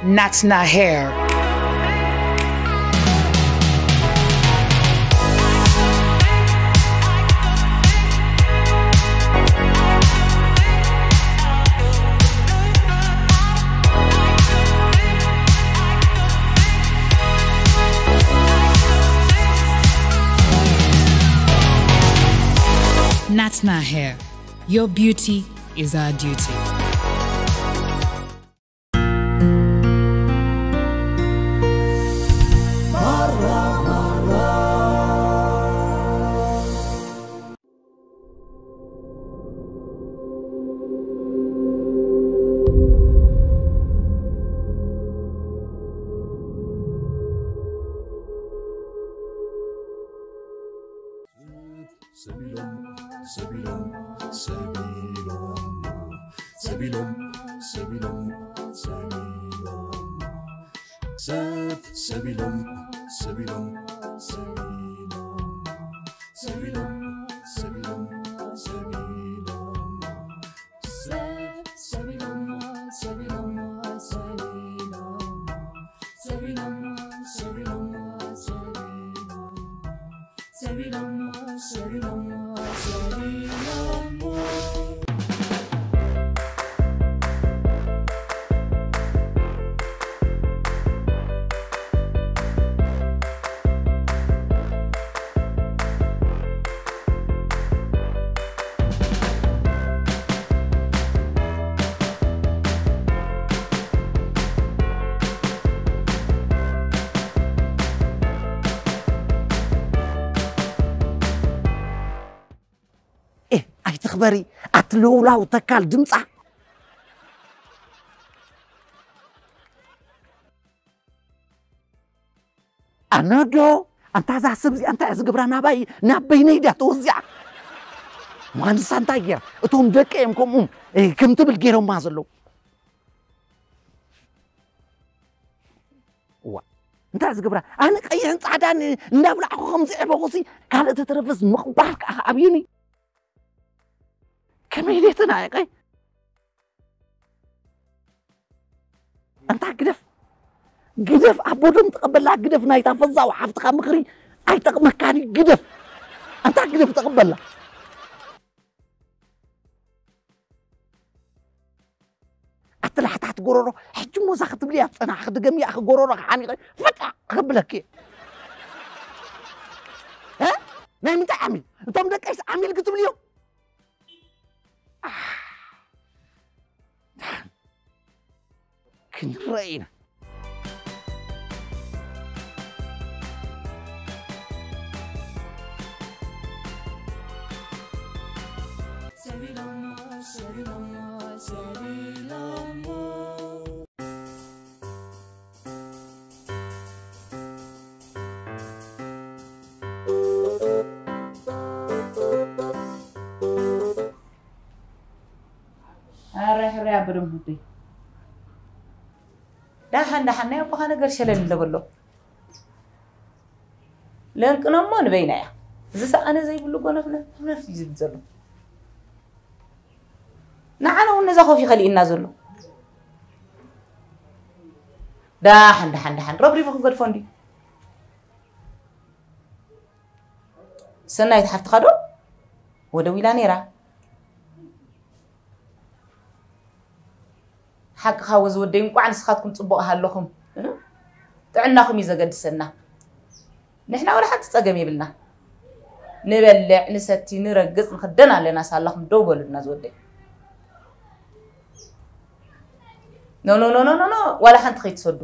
Natna hair. Natna hair. Your beauty is our duty. ሰቢሎም ሰቢሎም ሰቢሎም ሰቢሎም ሰቢሎም ሰቢሎም ሰብ ሰቢሎም ሰቢሎም ሰቢሎም ሰቢሎም ሰቢሎም ሰቢሎም ሰብ ሰቢሎም ሰቢሎም ሰቢሎም ሰቢሎም ሰቢሎም ሰቢሎም ሰቢሎሞ ሰቢሎሞ ሰቢሎሞ እ ኣይትኽበሪ ኣቲ ልውላው ተካል ድምፃ ኣነዶ ኣንታ እዛ ሰብ እዚኣ እንታይ እያ ዝገብራ ናባይ ናብ በይነይ ድያ ተወዚዓ ማንሳ እንታይ ገይራ እቶም ደቂ እዮም ከምኡ እ፣ ከም ትብል ገይሮማ ዘለዉ እዋ እንታይ ዝገብራ ኣነ ቀይሕን ፃዕዳን እንዳብላዕኹ ከም ዝዕበኹሲ ካልእ ተተረፈስ ምቕባል ከዓ ኣብዩኒ ከመይ ደትና ቀይ ኣንታ ግደፍ ግደፍ ኣቦዶም ተቐበላ ግደፍ ናይታ ፈዛው ሓፍትኻ ምኽሪ ኣይጠቕመካን እዩ ግደፍ ኣንታ ግደፍ ተቐበላ ኣትላሕታት ጎረሮ ሕጂ ሞዛ ክትብልያ ዝፀናሕኺ ድገምያ ኣኺ ጎረሮ ክሓኒቐ ፈጣ ክብለኪ እ? ናይ ምንታይ ዓሚል እቶም ደቀይስ ዓሚል ክትብልዮ ክንረአ ኢና ኣረ ሕራይ ኣበዶም ህብተይ ዳሓን ዳሓን ናይ ኣቦኻ ነገር ሸለል ለበሎ ለንቅኖሞ ንበይና እያ ዝሰኣነ ዘይብሉ ጎነፍ ነፍነፍ እዩ ዝብል ዘሎ ንዓና እውን ነዛ ኮፍ ይኸሊእና ዘሎ ዳሓን ዳሓን ዳሓን ረብሪቡ ክገድፎ እንዲ ሰናይት ሓፍትኻ ዶ ወደዊላ ነይራ ሓቅኻ ወዝወደይ እንቋዕ ንስኻትኩም ፅቡቕ ሃለኹም ጥዕናኹም እዩ ዘገድሰና ንሕና ወላ ሓንቲ ፀገም የብልና ንበልዕ ንሰቲ ንረግፅ ንኽደን ኣለና ሳላኹም ደው በሉልና ዝወደይ ኖ ኖ ኖ ኖ ኖ ዋላ ሓንቲ ከይትሰዱ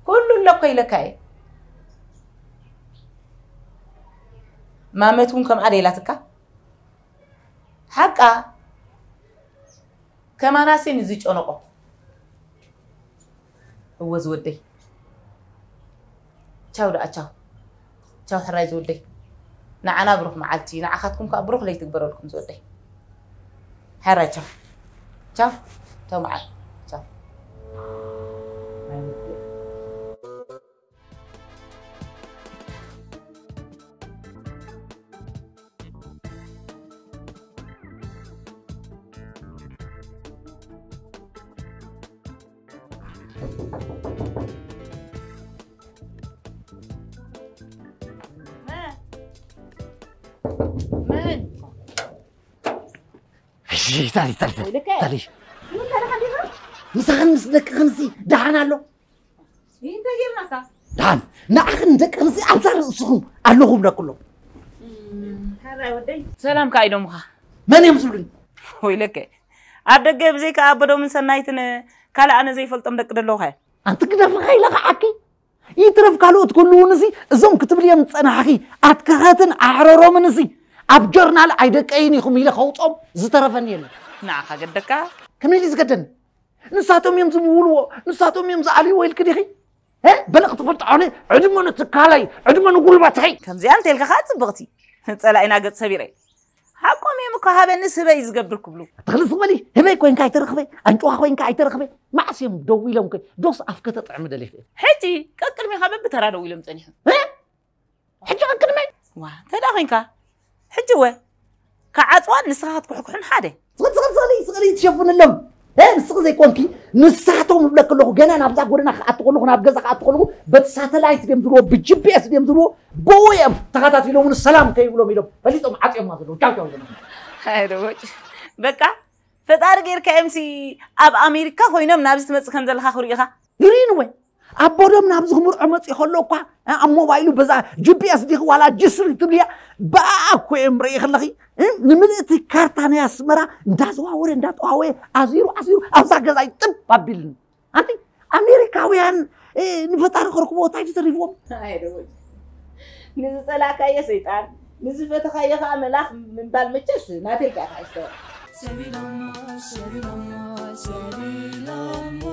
ኩሉ ኣለኮ ኢለካ እየ ማመት እውን ከምኣ ደይላትካ ሓቃ ከማናሲ ንዝጨነቆ እወ ዝወደይ ቻው ደኣ ቻው ቻው ሕራይ ዝወደይ ንዓና ብሩኽ መዓልቲ ንዓኻትኩም ከዓ ብሩኽ ለይቲ ግበረልኩም ዝወደይ ሕራይ ቻው ቻው ቻው መዓል ቻው መን? እሺ፣ ታሊ፣ ታሊ፣ ታሊ፣ ወይልከ? ታሊ። ምን ታዲያ ሓዲራ? ምሳኽን ምስ ደቅኽን ሲ ደሓን ኣሎ? ይህ እንታይ ጌርናካ? ደሓን። ንዓኽን ደቅኽን ሲ ኣብዛ ርእስኹም ኣለኹ ብለኩሎም። ሓራይ ወደይ። ሰላም ከኣ ኢሎምኻ። መን እዮም ዝብሉኒ? ወይለከ። ኣብ ደገ ብዘይካ ኣቦዶምን ሰናይትን ካልእ ኣነ ዘይፈልጦም ደቂ ደለውኻ እዮም። ኣንቲ ግደፍኻ ኢለ ከዓኪ። ይትረፍ ካልኦት ክህልውን ሲ እዞም ክትብል እዮም ዝጸናሕኺ ኣትካኻትን ኣሕረሮምን ሲ ኣብ ጆርናል ኣይደቀይን ኢኹም ኢለ ከውጾም ዝተረፈኒ የለን። ንዓኻ ገደካ? ከመይ ኢሉ ዝገደኒ? ንሳቶም እዮም ዝምውልዎ፣ ንሳቶም እዮም ዝኣልይዎ ኢልኪ ዲኺ? እ? በለ ክትፈልጦ ኣነ ዕድመ ንትካለይ፣ ዕድመ ንጉልበተይ። ከምዚኣ እንተልካ ከዓ ጽብቕቲ። ጸላኢና ገጽ ሰቢረ። ሓቆም እዮም እኮ ሃበንስ ህበይ ዝገብር ክብሉ። ተኽሊ ዝበሊ ህበይ ኮይንካ ኣይተረኽበ፣ ኣንጭዋ ኮይንካ ኣይተረኽበ። መዓስ እዮም ደው ኢሎም ከ ዶስ ኣፍከ ተጥዕሚ ደሊኽ እዮም። ሕጂ ቀቅድሚኻ በብተራ ደው ኢሎም ጸኒሖም። እ? ሕጂ ቀቅድመይ ዋ እንተ ደኣ ኮይንካ ሕጂ ወ ክዓጽዋን ንስኻ ክትኩሕኩሕን ሓደ። ስቕል ስቕል ስቕል ስቕል ትሸፍንሎም። እ ንስኺ ዘይኮንኪ ንሳቶም እብለክ ኣለኹ ገና ናብዛ ጎደና ክኣቱ ከለኹ ናብ ገዛ ክኣቱ ከለኹ በቲ ሳተላይት ድዮም ዝብልዎ ብጂፒኤስ ድዮም ዝብልዎ ብኡ እዮም ተኸታቲሎምን ሰላም ከይብሎም ኢሎም ፈሊጦም ዓፅዮማ ዘለዉ ቻው ቻው ኢሎም። ኣይ ዶ ወጭ በቃ ፈጣሪ ጌርካ እዮም ሲ ኣብ ኣሜሪካ ኮይኖም ናብዚ ትመፅእ ከም ዘለኻ ክርእኻ ይርእን ወይ ኣቦዶም ናብዚ ክምርዖ መፂኡ ከሎ እኳ ኣብ ሞባይሉ በዛ ጂፒኤስ ዲኺ ዋላ ጅስሪ ትብልያ ብኣ እኮ እዮም ርኢ ከለኺ ንምልእቲ ካርታ ናይ ኣስመራ እንዳዘዋወረ እንዳጠዋወየ ኣዚሩ ኣዚሩ ኣብዛ ገዛይ ጥብ ኣቢልኒ ኣንቲ ኣሜሪካውያን ንፈጣሪ ከርክቦ እንታይ ተሪፍዎም ንዝፀላእካዮ ሰይጣን ንዝፈተኻዮ ከዓ መልኣኽ ምባል መቸስ ናተይ ከዓ ከዓ ይስተዋል ሰቢሎሞ ሰቢሎሞ ሰቢሎሞ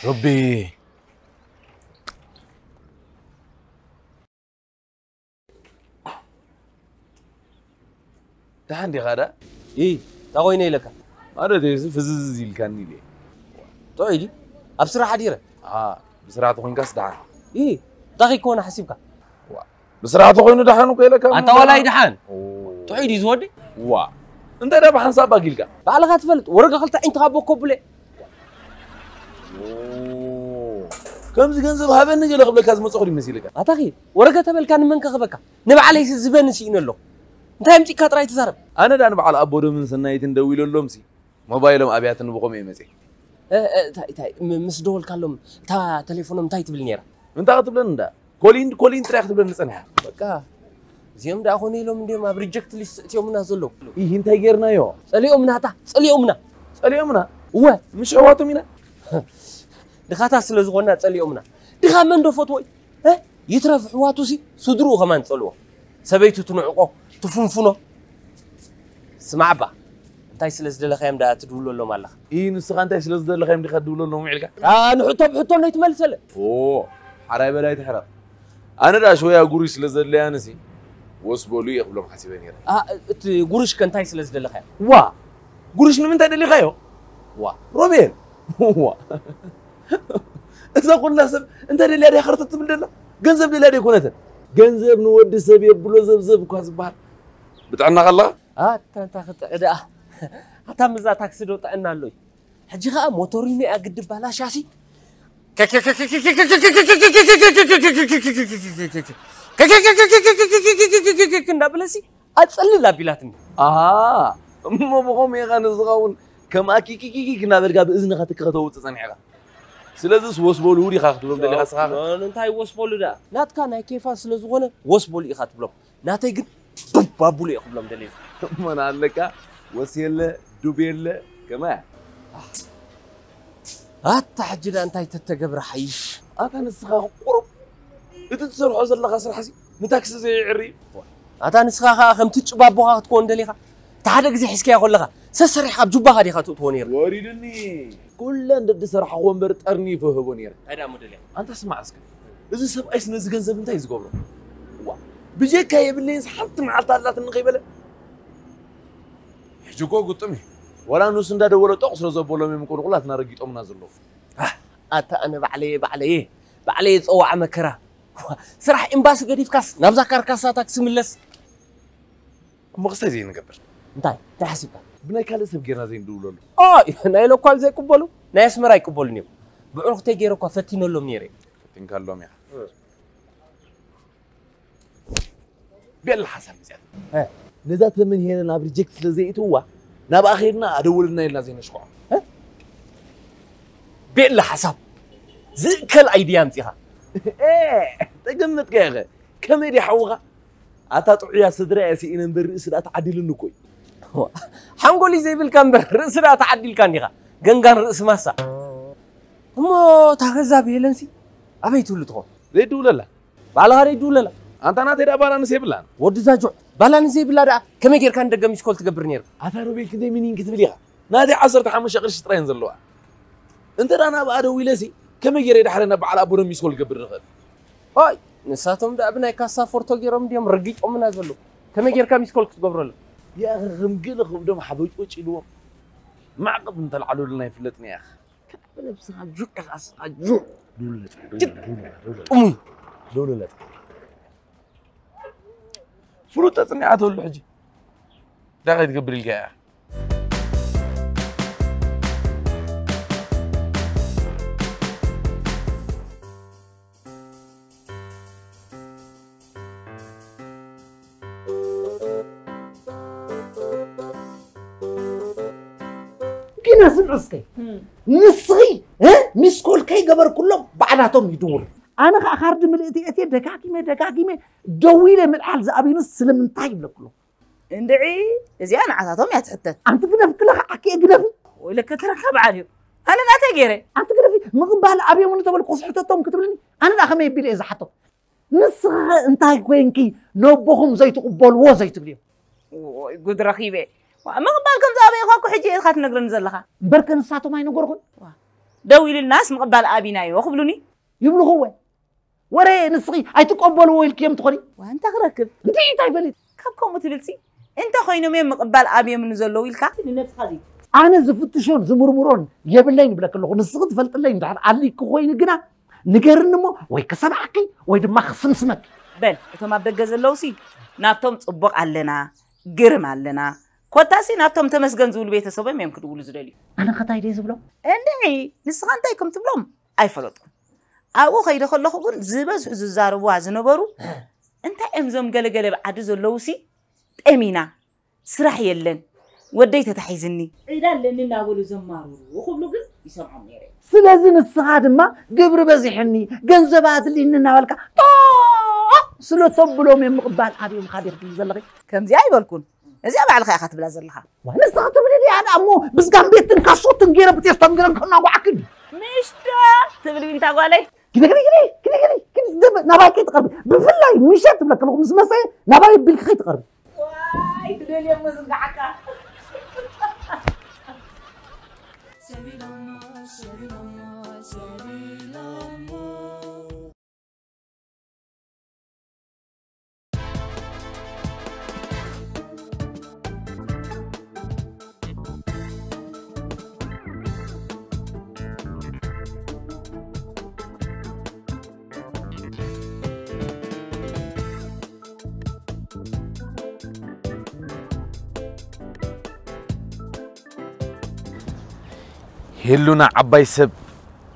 ረቢ ደሓን ዲኻ ዳ? ይ እንታይ ኮይነ ኢለካ? ማለት እዚ ፍዝዝ ኢልካኒ ኢለ። ጥዑይ ድዩ? ኣብ ስራሕ ሓዲረ። ኣሃ ብስራሕ ተኾይንካስ ደሓን። ይ እንታይ ከይኮነ ሓሲብካ? ብስራሕ ተኾይኑ ደሓን እኮ ኢለካ። ኣታ ዋላይ ደሓን። ጥዑይ ድዩ ዝወዲ? ዋ እንታይ ዳ ብሓንሳብ ኣጊልካ? ባዕልኻ ትፈልጥ ወረጋ ክልተ ዒንትኻ ቦኮ ብለ ከምዚ ገንዘብ ሃበኒ ገለ ክብለካ ዝመፅኹ ድዩ መሲልካ? ኣታኺ ወረገ ተበልካ ንመን ከኽበካ? ንባዕለይሲ ዝበኒ ስኢነ ኣለኹ። እንታይ ኣምፂእካ ጥራይ ትዛረብ? ኣነ ዳ ንበዓል ኣቦዶምን ሰናይትን ደዊለሎምሲ ሞባይሎም ኣብያትኒ ብኸምኡ እየ መፅየ። እ፣ እ፣ እንታይ፣ እንታይ፣ ም-፣ ምስ ደወልካሎም እታ ተሌፎኖም እንታይ ትብል ነይራ? እንታይ ክትብለኒ እንዳ ኮሊን ኮሊን ጥራይ ክትብለኒ ጸኒሓ። በቃ እዚኦም ደኣ ኮነ ኢሎም እንዲዮም ኣብ ሪጀክት ሊስት እትዮምና ዘለዉ። ኢሂ እንታይ ጌርናዮ? ጸሊኦምና እታ ጸሊኦምና። ጸሊኦምና? እወ። ምሽ ኣሕዋቶም ኢና። ድኻታት ስለ ዝኾንና ጸሊኦምና። ድኻ መን ዶ ፈትዎ እዩ? እ? ይትረፍ ኣሕዋቱሲ ስድርኡ ከማን ትጸልዎ። ሰበይቱ ትንዕቆ ትፍንፍኖ። ስማዕ እባ እንታይ ስለ ዝደለኻዮም ደኣ ትድውለሎም ኣለኻ? ኢሂ ንስኻ እንታይ ስለ ዝደለኻዮም ዲኻ ትድውለሎም ውዒልካ? ኣኣ ንሕቶ ብሕቶ እንዶ ኣይትመልሰለይ። ኦ ሓራይ በላይ ትሕረቕ። ኣነ ደኣ ሽወያ ጉሩሽ ስለ ዘድለያንሲ ወስ በሉ እየ ክብሎም ሓሲበ ነይረ። ኣኣ እቲ ጉሩሽከ እንታይ ስለ ዝደለኻዮ? ዋእ ጉሩሽ ንምንታይ ደሊኻዮ? ዋእ ሮቤል ዋእ እዛ ኩላ ሰብ እንታይ ደልያ ድያ ከርተት ትብል ደላ? ገንዘብ ደልያ ደይኮነትን። ገንዘብ ንወዲ ሰብ የብሎ ዘብዘብ እኳ ዝበሃል። ብጥዕና ከለኻ? ኣታ እንታ ክጥዕ ደኣ ኣታ ምዛ ታክሲ ዶ ጥዕና ኣሎዩ? ሕጂ ኸኣ ሞቶሪኖ እያ ግዲ ባላሻሲ እንዳበለሲ ኣጸልል ኣቢላትኒ። ኣሃ እሞ ብኸምኡ ኢኻ ንስኻ እውን ከምኣ ኪኪኪኪክ እናበልካ ብእዝንኻ ትኪ ከተውፅእ ጸኒሕካ። ስለዚስ ወስ በሉ ዲኻ ክትብሎም ደሊኻ ንስኻ ኸ? እንታይ ወስ በሉ ደኣ? ናትካ ናይ ኬፋ ስለ ዝኾነ ወስ በሉ ኢኻ ትብሎም። ናተይ ግን ዱብ ኣብሉ እየ ክብሎም ደልየ። እሞ ንኣለካ ወስ የለ ዱብ የለ ከማያ። ኣታ ሕጂ ደኣ እንታይ ተተገብረ ሓይሽ? ኣታ ንስኻ ቁሩብ እቲ ትሰርሖ ዘለኻ ስራሕሲ ንታክሲ ዘየዕሪ እዩ። ኣታ ንስኻ ኸኣ ከምቲ ጭባቦኻ ክትኮን ደሊኻ? እቲ ሓደ ግዜ ሒዝካዮ ከለኻ ሰሰሪሕካ ኣብ ጁባኻ ዲኻ ትእትዎ ነይርካ? ወሪዱኒ። ኩለን ደዲ ሰራሕኹ እምበር ጠርኒፉ ህቦ ነይረ። እንታይ ደኣ እሞ ደልያ? ኣንታ ስማዕ እስከ። እዚ ሰብኣይስ ነዚ ገንዘብ እንታይ እዩ ዝገብሮ? ዋ፣ ብጀካ የብለይንስ ሓንቲ መዓልቲ ኣላትኒ ከይበለ? ሕጂ እኮ ግጥም እዩ። ዋላ ንሱ እንዳደወለ ጦቕ ስለ ዘበሎም እዮም እኮ ንኹላትና ረጊጦምና ዘለዉ። ኣህ፣ ኣታ ኣነ ባዕለየ፣ ባዕለየ፣ ባዕለየ ዝጸዋዓ መከራ። ዋ፣ ስራሕ ኤምባሲ ገዲፍካስ ናብዛ ካርካሳ ታክሲ ምለስ። እሞ ክስታይ ዘይንገብር? እንታይ? እንታይ ሓሲብካ? ብናይ ካልእ ሰብ ጌርና ዘይንድውለሉ? ኦይ፣ ናይ ሎኳል ዘይቅበሉ፣ ናይ ኣስመራ ኣይቅበሉን እዮም። ብዕሩኽተይ ገይረ እኳ ፈቲነሎም ነይረ። ፈቲንካሎም ኢኻ። እ። ቤላ ሓሳብ መጽያት። እ። ነዛ ተመን ሄለን ኣብ ሪጀክት ስለ ዘይእትውዋ፣ ናብኣ ኸይድና ኣደውልና ኢልና ዘይነሽክዖ። እ? ቤላ ሓሳብ። ዝእከል ኣይድያ ኣምጺኻ። እ፣ ተገመትካ ኢኸ። ከመይ ድያ ሓውኻ? ኣታ ጥዑያ ስድራ እያ ስኢነ እምበር ርእሲ ደኣ ተዓዲሉኒ እኮ እዩ። ሓንጎል እዩ ዘይብልካ እምበር ርእሲ ደኣ ተዓዲልካ እንዲኻ። ገንጋን ርእሲ ማሳ። እሞ እታ ገዛ ብሄለንሲ ኣበይ ትህሉ ትኾን? ዘይድውለላ። ባዕልኻ ደይ ድውለላ። ኣንታ ናተይ ደኣ ባላንስ የብላን። ወዲ ዛጁዕ፣ ባላንስ ዘይብላ ደኣ ከመይ ጌርካ ንደገ ሚስኮል ትገብር ነይርካ? ኣታ ሮቤል ክንደይ ሚኒን ክትብል ኢኻ? ናተይ ዓሰርተ ሓሙሽተ ቅርሺ ጥራይ እየን ዘለዋ። እንተ ደኣ ናብኣ ደዊለሲ ከመይ ገይረ ድሓረ ናብ በዓል ኣቦ ሚስኮል ክገብር ንኽእል? ኦይ፣ ንሳቶም ደኣ ብናይ ካሳ ፎርቶ ገይሮም ድዮም ረጊጦምና ዘለዉ? ከመይ ጌርካ ሚስኮል ክትገብረሉ? ያኸ ከም ገለ ከብዶም ሓበጭበጭ ኢልዎም። ማዕቀብ እንተልዓሉልና ይፍለጥኒ ያኸ። ካብ ነብስኻ ጁዕ ኢኻ እስኻ ጁዕ። ዱለለጥ፣ ዱለለጥ፣ ዱለለጥ። ጥሙይ። ዱለለጥ። ፍሉጥ ተጽኒዓትሉ ሕጂ። እንታይ ከይትገብር ኢልካ እያ? ግና ስምዑ እስከ፣ እም። ንስኺ፣ እ፣ ሚስኮል ከይገበርኩሎም ባዕላቶም ይድውሉ። ኣነ ኸዓ ካርድ ምልእቲ እትየ ደጋጊመ፣ ደጋጊመ ደዊለ ምልዓል ዝኣብዩንስ ስለምንታይ ይብለኩ ኣለኹ። እንድዒ፣ እዚኣ ንዓታቶም እያ ትሕተት። ኣንቲ ግደፍ ክለኻ ዓኪ ግደፊ። ወይለከ ተረካ በዓል እዩ። ኣነ ናተይ ገይረ። ኣንቲ ግደፊ፣ ምቕባል ኣብዮም እንተበልኩ ስሕተቶም ክትብልኒ፣ ኣነ ደኣ ከመይ ኣቢለ እየ ዝሓቶም? ንስኺ ኸ እንታይ ኮይንኪ ነቦኹም ዘይትቕበልዎ ዘይትብልዮ? ኦይ፣ ጉድ ረኺበ። ዋ፣ ምቕባል ከም ዝኣበየኳ እኮ ሕጂ ኢኻ ትነግረኒ ዘለኻ። እምበርከ ንሳቶም ኣይነገርኹን። ዋ፣ ደው ኢሉልናስ ምቕባል ኣቢናዮ ክብሉኒ። ይብሉኹ እወ። ወረ ንስኺ ኣይትቀበልዎ ኢልክዮም ትኾኒ። ዋ፣ እንታይ ክረክብ? እንታይ እንታይ ፈሊጥ? ካብ ከምኡ ትብልሲ፣ እንተ ኮይኖም እዮም ምቕባል ኣብዮምኒ ዘለዉ ኢልካ ንነብስኻ ዘይት-። ኣነ ዝፍትሾን ዝምርምሮን የብለይን ይብለኪ ኣለኹ። ንስኺ ትፈልጥለይ እንድሕር ኣልይኪ ኮይኑ ግና ንገርኒ እሞ ወይ ክሰምዓኪ ወይ ድማ ክስምስመኪ። በል፣ እቶም ኣብ ደገ ዘለዉሲ ናብቶም ጽቡቕ ኣለና፣ ግርም ኣለና፣ ኮታሲ ናብቶም ተመስገን ዝብሉ ቤተሰቦም እዮም ክድውሉ ዝደልዩ። ኣነ ከ ታይ ድየ ዝብሎም? እንድዒ፣ ንስኻ እንታይ ከም ትብሎም ኣይፈለጥኩን። ኣብኡ ከይደ ከለኹ ግን ዝበዝሑ ዝዛረብዋ ዝነበሩ፣ እንታይ እዮም እዞም ገለገለ ኣብ ዓዲ ዘለዉሲ ጠሚና፣ ስራሕ የለን፣ ወደይ ተታሒዝኒ፣ ዒዳ ኣለኒ እናበሉ ዘማርሩ ክብሉ ግን ይሰምዖም ነይረ። ስለዚ ንስኻ ድማ ግብሪ በዚሕኒ፣ ገንዘብ ኣድልይኒ እናበልካ ጦቕ ስለ ተብሎም እዮም ምቕባል ኣብዮም ኻደ ክትብል ዘለኺ። ከምዚኣ ኣይበልኩን። እዚኣ ባዕልኻ ኢኻ ትብላ ዘለኻ። ዋ፣ ንስኻ ትብሊ ድያ? ኣነ እሞ ብዝጋምቤትን ካሶትን ገይረ ብቴስታን ገይረ ከናጓዓክን። ምሽ ዶ ትብሊ ዊንታ ጓለይ? ግዲ፣ ግዲ፣ ግዲ፣ ግዲ፣ ግዲ፣ ግዲ፣ ግዲ፣ ናባይ ከይትቐርቢ። ብፍላይ ምሸት ትብለኪ ኣለኹ ምስ መሰየ ናባይ ኣቢልኪ ከይትቐርቢ። ዋይ፣ ትደልዮ እሞ ዝንጋዓካ። ሰቢሎሞ፣ ሰቢሎሞ፣ ሰቢሎሞ። ሄሉና ዓባይ ሰብ፣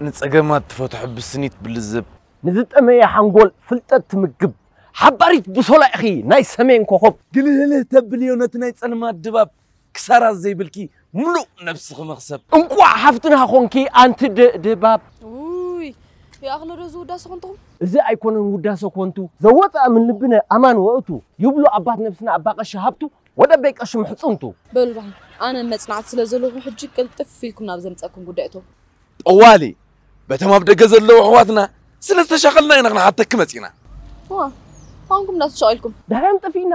ንጸገማት ትፈትሖ ብስኒት ብልዝብ። ንዝጠመየ ሓንጎል ፍልጠት ትምግብ፣ ሓባሪት ብሶላ ኢኺ ናይ ሰሜን ኮኾብ። ግልህልህ ተብልዮ ነቲ ናይ ጸልማት ድባብ፣ ክሳራ ዘይብልኪ ምሉእ ነብስኺ መኽሰብ። እንቋዕ ሃፍትና ኾንኪ ኣንቲ ድ-፣ ድባብ። ውይ፣ ይኣኽሎ ዶ እዚ ውዳሰ ኮንትኹም? እዚ ኣይኮነን ውዳሰ ኮንቱ፣ ዘወፅኣ ምን ልብነ ኣማን ወእቱ፣ ይብሉ ኣባት ነብስና ኣባ ቀሺ ሃብቱ፣ ወደ ኣበይ ቀሺ ምሕፅንቱ። በሉ ደሓን፣ ኣነ መጽናዕቲ ስለ ዘለኹ ሕጂ ቅልጥፍ ኢልኩም ናብ ዘምጸኩም ጉዳይ እቶ። ጠዋሊ፣ በቶም ኣብ ደገ ዘለዉ ኣሕዋትና ስለ ዝተሻቐልና ኢና ክንሓተኪ መጺና። ዋ፣ ኳንኩም እንዳተሻቐልኩም። ደሃዮም ጠፊእና።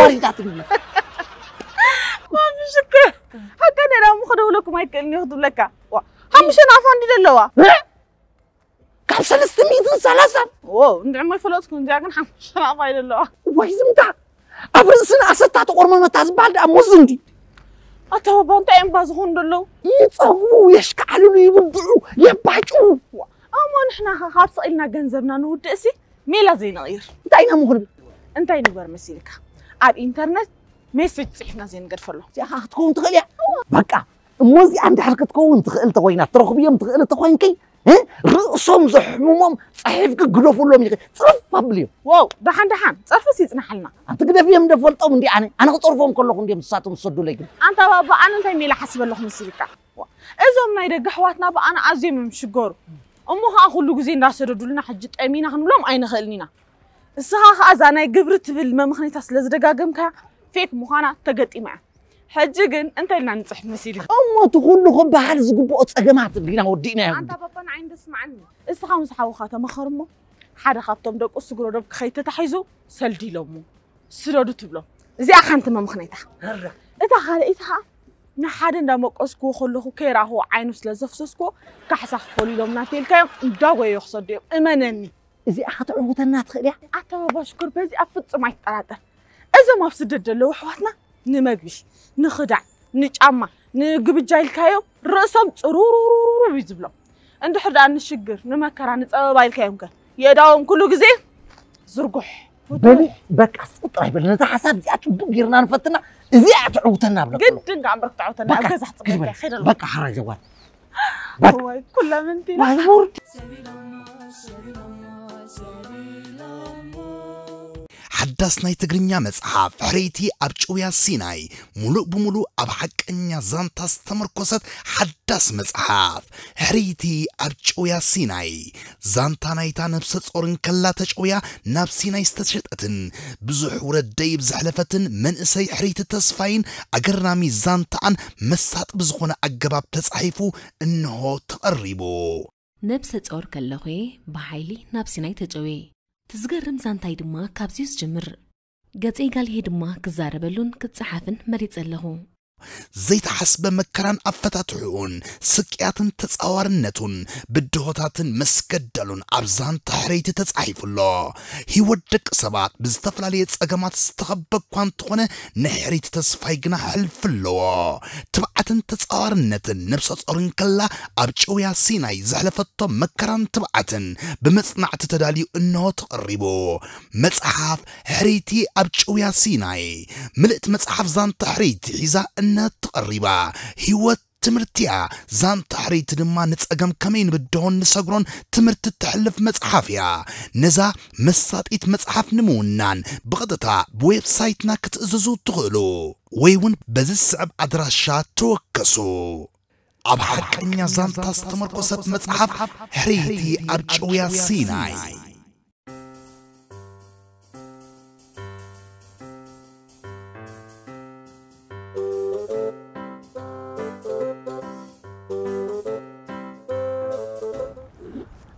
ተዋሪዳ ትብል። ማፊ ሽክ ሓቀ ነራ ምኸደውለኩም ኣይክእልን እዩ ክትብለካ። ዋ ሓሙሽተ ናፋ እንዲ ዘለዋ። ካብ ሰለስተ ሚእትን ሰላሳን። ዋው እንድዕሞ ይፈለጥኩ እንዚኣ ግን ሓሙሽተ ናቕፋ ኢለ ኣለዋ። ወይ ዝምታ፣ ኣብ ርእስና ኣሰታ ተቆርመመታ ዝበሃል ደኣ ሞዝ እንዲ። ኣታ ባባ እንታይ እዮም ባዚ ኾን ደለዉ? ይጸቡ፣ የሽካዕልሉ፣ ይብድዑ፣ የባጭው። እሞ ንሕና ኸ ካብ ስቕ ኢልና ገንዘብና ንውድእ እሲ ሜላ ዘይንቕይር። እንታይ ኢና ምኹን? እንታይ ንግበር መሲልካ? ኣብ ኢንተርነት ሜሴጅ ጽሒፍና ዘይንገድፈሎም። እዚኣ ክትከውን ትኽእል እያ። በቃ እሞ እዚኣ እንድሕር ክትከውን ትኽእል ተኮይና፣ ትረኽብዮም ትኽእል ተኮይንኪ፣ እ? ርእሶም ዘሕምሞም ጸሒፍኪ ግደፉሎም ኢኺ። ጽርፍ ኣብልዮም። ዋው ደሓን ደሓን ጸርፍስ ይጽናሓልና። ኣንቲ ግደፍዮም እንደ ፈልጦም እንዲ ኣነ ኣነ ክጸርፎም ከለኹ እንዲዮም ንሳቶም ዝሰዱለይ ግን። ኣንታ ባባ ኣነ እንታይ ሜላ ሓስበለኹ መሲልካ? እዞም ናይ ደገ ኣሕዋትና ብኣና ኣዝዮም እዮም ዝሽገሩ። እሞ ኸኣ ኩሉ ግዜ እንዳሰደዱልና ሕጂ ጠሚና ክንብሎም ኣይንኽእልን ኢና። እስኻ ኸኣ እዛ ናይ ግብሪ ትብል መምኽኔታ ስለ ዝደጋገምካያ ፌክ ምዃና ተገጢማ እያ። ሕጂ ግን እንታይ ኢልና ንጽሕፍ መሲልካ? እሞ እቲ ኩሉ ክበሃል ዝግብኦ ጸገማት እንዲና ወዲእናዮ። ኣንታ ባባ ንዓይ እንዶ ስምዓኒ። እስኻ ምስ ሓውኻ ተመኸር እሞ ሓደ ካብቶም ደቁ ስግሮ ዶብ ክኸይድ ተታሒዙ ሰልዲ ኢሎሞ ስደዱ ትብሎም። እዚኣ ሓንቲ መምኽኔታ። እታ ካልኣይቲ ኸኣ ንሓደ እንዳመቀስክዎ ከለኹ ከይረኣኽዎ ዓይኑ ስለ ዘፍሰስክዎ ካሕሳ ክፈሉ ኢሎምና እንተኢልካዮም እንዳጎየዩ ክሰዱ እዮም። እመነኒ። እዚኣ ክትዕውተና ትኽእል እያ። ኣታ ባባ ሽኮር በዚኣ ፍጹም ኣይትጠራጠር። እዞም ኣብ ስደት ዘለዉ ኣሕዋትና ንመግቢ፣ ንኽዳዕ፣ ንጫማ፣ ንግብጃ ኢልካዮም ርእሶም ጽሩሩሩሩሩ እዩ ዝብሎም። እንድሕር ደኣ ንሽግር፣ ንመከራ፣ ንጸበባ ኢልካዮም ከ የእዳዎም ኩሉ ግዜ ዝርጉሕ። በሊ በቃ ስቕ ጥራይ በል። ነዛ ሓሳብ እዚኣ ጽቡቕ ጌርና ንፈትና። እዚኣ ትዕውተና ብለካ ኣለኹ። ግድን ከኣ እምበር ክትዕውተና ኣብ በቃ ገዛ ግዲ በል። ክጽበየካ ይኸይድ ኣሎ። በቃ ሓራይ ጀዋር። በቃ ዋይ ጉድ ለምንቲና። ዋይ ጉድ። ሓዳስ ናይ ትግርኛ መጽሓፍ ሕርይቲ ኣብ ጭውያ ሲናይ፣ ሙሉእ ብሙሉእ ኣብ ሓቀኛ ዛንታ ዝተመርኮሰት ሓዳስ መጽሓፍ። ሕርይቲ ኣብ ጭውያ ሲናይ፣ ዛንታ ናይታ ነብሰ ጾር እንከላ ተጨውያ ናብ ሲናይ ዝተሸጠትን ብዙሕ ውረድ ደይብ ዘሕለፈትን መንእሰይ ሕርይቲ ተስፋይን ኣገራሚ ዛንታኣን መሳጢ ብዝኾነ ኣገባብ ተጻሒፉ እንሆ ተቐሪቡ። ነብሰ ጾር ከለኹ'የ ብሓይሊ ናብ ሲናይ ተጨውየ። እቲ ዝገርም ዛንታይ ድማ ካብዚ'ዩ ዝጅምር። ገጸይ ጋልሄ ድማ ክዛረበሉን ክጸሓፍን መሪጸ ኣለኹ። ዘይተሓስበ መከራን ኣፈታትሕኡን፣ ስቅያትን ተጻዋርነቱን፣ ብድሆታትን መስገደሉን ኣብ ዛንታ ሕርይቲ ተጻሒፉ ኣሎ። ህይወት ደቂ ሰባት ብዝተፈላለየ ጸገማት ዝተኸበ እኳ እንተኾነ፣ ናይ ሕርይቲ ተስፋይ ግና ሕልፊ ኣለዎ። ትብዓትን ተጻዋርነትን ነብሰ ጾር እንከላ ኣብ ጭውያ ሲናይ ዘሕለፈቶ መከራን ትብዓትን ብመጽናዕቲ ተዳልዩ እንሆ ተቐሪቡ። መጽሓፍ ሕርይቲ ኣብ ጭውያ ሲናይ ምልእቲ መጽሓፍ ዛንታ ሕርይቲ ሒዛ እንሆ ተቐሪባ። ህይወት ትምህርቲ'ያ። ዛንታ ሕርይቲ ድማ ንጸገም ከመይ ንብድሆን ንሰግሮን ትምህርቲ እተሕልፍ መጽሓፍ እያ። ነዛ መሳጢት መጽሓፍ ንምውናን ብቐጥታ ብዌብሳይትና ክትእዝዙ ትኽእሉ ወይ እውን በዚ ዝስዕብ ኣድራሻ ተወከሱ። ኣብ ሓቀኛ ዛንታ ዝተመርኮሰት መጽሓፍ ሕርይቲ ኣብ ጭውያ ሲናይ።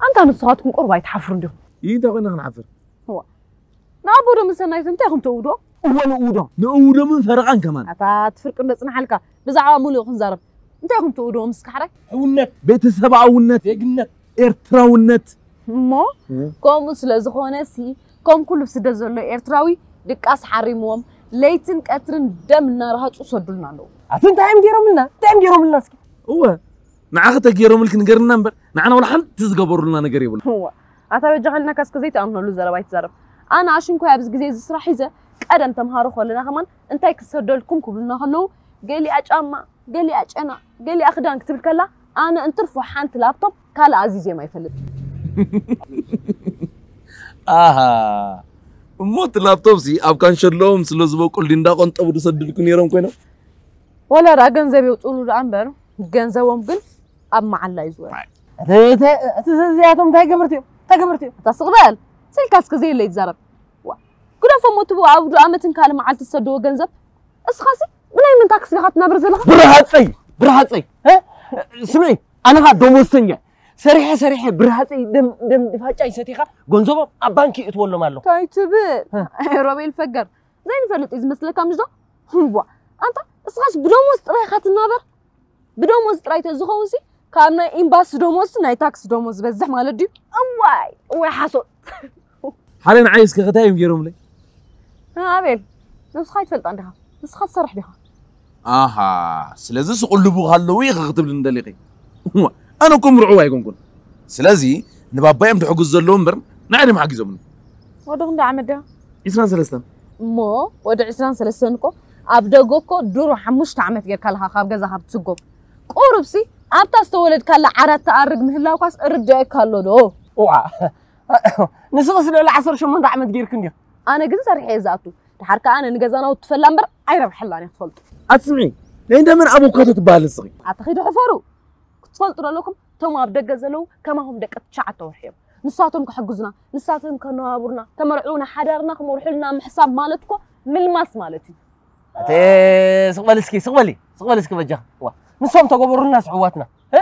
ኣንታ ንስኻትኩም ቁሩብ ኣይትሓፍሩን ዲኹም? ይህ እንታይ ኮይና ክንሓፍር? እዋ ንኣቦ ዶ ምስ ሰናይት እንታይ ኢኹም ተእውድዎ? እወ ንእውዶ። ንእውዶምን ፈረቓን ከማን። ኣታ ትፍርቂ እንዶ ጽናሓልካ ብዛዕባ ሙሉእ ክንዛረብ እንታይ ኢኹም ተእውድዎ ምስ ካሕራይ? ሕውነት፣ ቤተሰባውነት፣ ዜግነት፣ ኤርትራውነት። እሞ ከምኡ ስለ ዝኾነ ሲ ከም ኩሉ ስደት ዘሎ ኤርትራዊ ድቃስ ሓሪምዎም ለይትን ቀትርን ደም እናረሃጹ ሰዱልና ኣለዉ። ኣቲ እንታይ እዮም ገይሮምልና? እንታይ እዮም ገይሮምልና እስኪ? እወ ንዓኺ ተገይሮምልኪ ንገርና እምበር ንዓና ወላ ሓንቲ ዝገበሩልና ነገር የብሉ። እወ ኣታ በጃኻ ኢልናካ እስከ ዘይትኣምነሉ ዘረባ ኣይትዛረብ። ኣነ ኣሽንኳይ ኣብዚ ግዜ እዚ ስራሕ ሒዘ ቀደም ተምሃሮ ከለና ከማን እንታይ ክሰደልኩም ክብሉና ከለዉ ገሊኣ ጫማ ገሊኣ ጨና ገሊኣ ክዳን ክትብል ከላ ኣነ እንትርፎ ሓንቲ ላፕቶፕ ካልእ ኣዚዘዮም ኣይፈልጥን። ኣሃ እሞ እቲ ላፕቶፕ ሲ ኣብ ካንሸሎኦም ስለ ዝበቁል ድዩ እንዳቆንጠቡ ዝሰድልኩ ነይሮም ኮይኖም? ወላ ደኣ ገንዘብ የውፅእሉ ደኣ እምበር ገንዘቦም ግን ኣብ መዓላ እዩ ዝወርድ። እዚኣቶም እንታይ ገበርቲ እዮም? እንታይ ገበርቲ እዮም? እታ ስቕ በል ስልካ እስከ ዘየለ ይዛረብ። ዋ ግደፎ እሞ እቲ ብኣውዱ ኣመትን ካልእ መዓልቲ ዝሰድዎ ገንዘብ እስኻሲ ብናይ መን ታክሲ ኢኻ ትናበር ዘለኻ? ብርሃፀይ! ብርሃፀይ! እ? ስምዒ ኣነ ኸዓ ደሞዝተኛ እየ። ሰሪሐ ሰሪሐ ብርሃፀይ ደም ደም ድፋጫ ይሰቲኻ ገንዘቦም ኣብ ባንኪ ይእትወሎም ኣለኹ። እንታይ ትብል? ሮቤል ፈገር ዘይንፈልጥ እዩ ዝመስለካ ምሽ ዶ? እምቧ ኣንታ እስኻስ ብደሞዝ ጥራይ ኢኻ ትናበር? ብደሞዝ ጥራይ ተዝኸውን ሲ ካብ ናይ ኤምባሲ ደሞዝ ናይ ታክሲ ደሞዝ ዝበዝሕ ማለት ድዩ? እዋይ እዋይ ሓሶት። ሓደ ንዓይ እስከ ከታይ እዮም ገይሮምለይ? ኣቤል፣ ነብስኻ ይትፈልጣ እንዲኻ? ንስኻ ትሰርሕ ዲኻ? ኣሃ፣ ስለዚ ስቕልቡ ካለዉ ኢኸ ክትብል እንደሊኺ? እዋ፣ ኣነ እኮ ምርዑው ኣይኮንኩን። ስለዚ ንባባዮም ድሕጉዝ ዘለዉ እምበር ንዓይ ድም ሓጊዞምኒ። ወዲ ክንዲ ዓመት ድያ? ዒስራን ሰለስተን። እሞ ወዲ ዒስራን ሰለስተን እኮ ኣብ ደገ እኮ ድሮ ሓሙሽተ ዓመት ጌርካ ኣለኻ ካብ ገዛ ካብ ትስጎም። ቁሩብሲ ኣብታ ዝተወለድካላ ዓራት ትኣርግ ምህላውካስ እርድአካ ኣሎ ዶ? እዋ፣ ንስኽስ ልዕሊ ዓሰርተ ሸሞንተ ዓመት ጌርክ እንዲኻ። ኣነ ግን ሰሪሐ እየ ዝኣቱ። ድሓር ከኣ ኣነ ንገዛ ናውቲ ትፈላ እምበር ኣይረብሐላን እየ ክትፈልጡ። ኣትስምዒ፣ ናይ እንደመን ኣቮካዶ ትበሃል ንስኺ? ኣታ ኺዱ ሕፈሩ። ክትፈልጡ ዘለኩም እቶም ኣብ ደገ ዘለዉ ከማኹም ደቂ ትሽዓተ ወርሒ እዮም። ንሳቶም ክሕግዙና፣ ንሳቶም ከነባብሩና፣ ከመርዕዉና፣ ሓዳርና ክመርሑልና ምሕሳብ ማለት እኮ ምልማስ ማለት እዩ። ኣተ ስቕ በል እስኪ ስቕ በሊ ስቕ በል እስኪ በጃኻ። ዋ ንሶም ተገበሩልና ስሕዋትና እ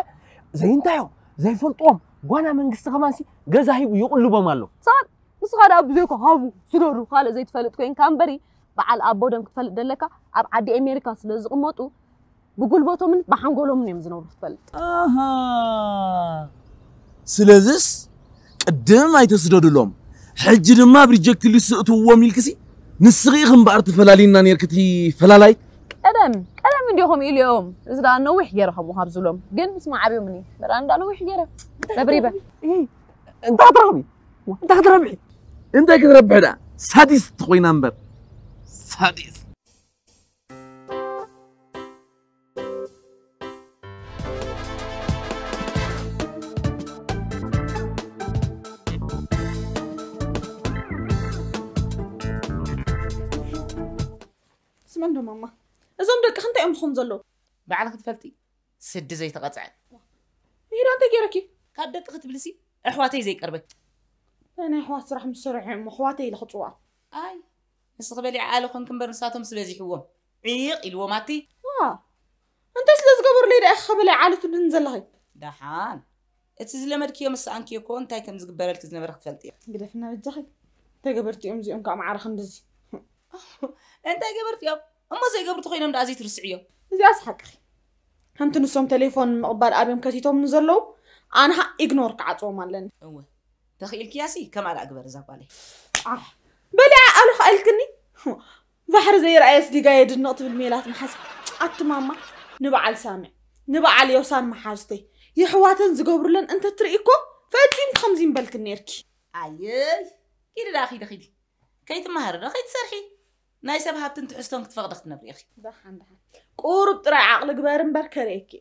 ዘይንታዮም ዘይፈልጥዎም ጓና መንግስቲ ከማንሲ ገዛ ሂቡ ይቕልቦም ኣሎ። ሰባት ንስኻ ደኣ ብዘይኮ ሃቡ ስደዱ ካልእ ዘይትፈልጥ ኮይንካ እምበሪ በዓል ኣቦ ደም ክትፈልጥ ደለካ ኣብ ዓዲ ኤሜሪካ ስለ ዝቕመጡ ብጉልበቶምን ብሓንጎሎምን እዮም ዝነብሩ ክትፈልጥ። ኣሃ ስለዝስ ቅድም ኣይተስደዱሎም ሕጂ ድማ ኣብ ሪጀክት ሊስት እትውዎም ኢልክሲ ንስኺ ኢኺ እምበኣር ትፈላልይና ነይርኪ እቲ ፈላላይት። ቀደም ቀደም እንዲኹም ኢልዮም እዚ ደኣ ነዊሕ ገይረ ከምኡ ካብ ዝብሎም ግን ምስ መዓብዮምኒ በዳ እንዳ ነዊሕ ገይረ ተብሪበ እንታይ ትረኽቢ እንታይ ክትረብሒ እንታይ ክትረብሒ ደኣ ሳዲስት ኮይና እምበር ሳዲስት ስመን ዶ ማማ እዞም ደቅኺ እንታይ እዮም ዝኾኑ ዘለዉ ባዕልኺ ትፈልጢ ስዲ ዘይተቐፅዐ ይሄዳ እንታይ ገይረኪ ካብ ደቂ ክትብልሲ ኣሕዋተይ ዘይቀርበ ናይ ኣሕዋት ስራሕ ምስ ሰረሑ እዮም ኣሕዋተይ ኢለ ክፅዋዕ ኣይ ንስኺ በሊዐ ኣለ ኮንኪ እምበር ንሳቶም ስበዚሕዎም ዒቕ ኢልዎም ኣቲ ዋ እንታይ ስለ ዝገበሩለይ ደኣ ኢኺ ከበላይ ዓሉ ትብልኒ ዘለኺ ደሓን እቲ ዝለመድክዮ ምስ ሰኣንክዮ እኮ እንታይ ከም ዝግበረልኪ ዝነበረ ክትፈልጢ እየ ግደፍና በጃኺ እንታይ ገበርቲ እዮም እዚኦም ከዓ ማዕረ ክንድዚ እንታይ ገበርቲ እዮም እሞ ዘይገብሩ ተኮይኖም ደኣ ዘይትርስዕዮ እዚኣስ ሓቅኺ ከምቲ ንሶም ቴሌፎን ምቕባል ኣብዮም ከቲቶምኒ ዘለዉ ኣነ ኢግኖር ክዓፅዎም ኣለኒ እወ ተኽኢልክያሲ ከምኣ ደኣ ግበር እዛ ጓለይ። ዓሕ በሊዓ ኣሉ ኸኣ ኢልክኒ። ባሕሪ ዘይረኣየስ ዲጋ የድንቕ ትብል ሜላት መሓዝ። ኣቲ ማማ ንበዓል ሳምዕ ንበዓል ዮሳን መሓዝተይ የሕዋተን ዝገብሩለን እንተትርኢ እኮ ፈጺምኪ ከምዚ ምበልክን ኔርኪ። ኣየይ ኪዲ ደኣ ኺዲ ኺዲ ከይትመሃሪ ዶ ከይትሰርሒ ናይ ሰብ ሃብትን ትሕዝቶን ክትፈቕዲ ክትነብሪ ኢኺ። ደሓን ደሓን ቁሩብ ጥራይ ዓቕሊ ግበሪ እምበር ከርእየኪ።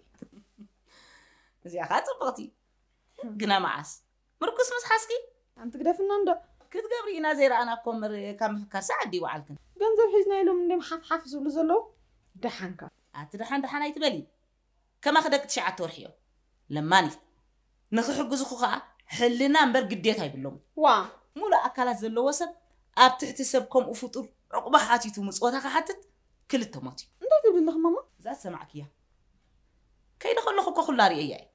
እዚኣ ኸኣ ጽብቕቲ ግና መዓስ ምርኩስ ምስ ሓዝኪ ኣንቲ ግደፍና እንዶ ክትገብሪ ኢና ዘይረኣና እኮ እምበር ካብ ምፍካር ሰዓት ድዩ በዓልክን ገንዘብ ሒዝና ኢሎም እንድዮም ሓፍ ሓፍ ዝብሉ ዘለዉ ደሓንካ ኣቲ ደሓን ደሓን ኣይትበሊ ከማኺ ደቂ ትሽዓተ ወርሒ እዮም ለማኒት ንኽሕግዙኹ ኸዓ ሕልና እምበር ግዴታ ይብሎም ዋ ሙሉእ ኣካላት ዘለዎ ሰብ ኣብ ትሕቲ ሰብ ከምኡ ፍጡር ዕቑባ ሓቲቱ ምፅወታ ክሓትት ክልተ ሞት እዩ እንታይ ትብሊ ኣለኺ ማማ እዛ ዝሰማዕክያ ከይደ ከለኹ እኮ ኩላ ርእየያ እየ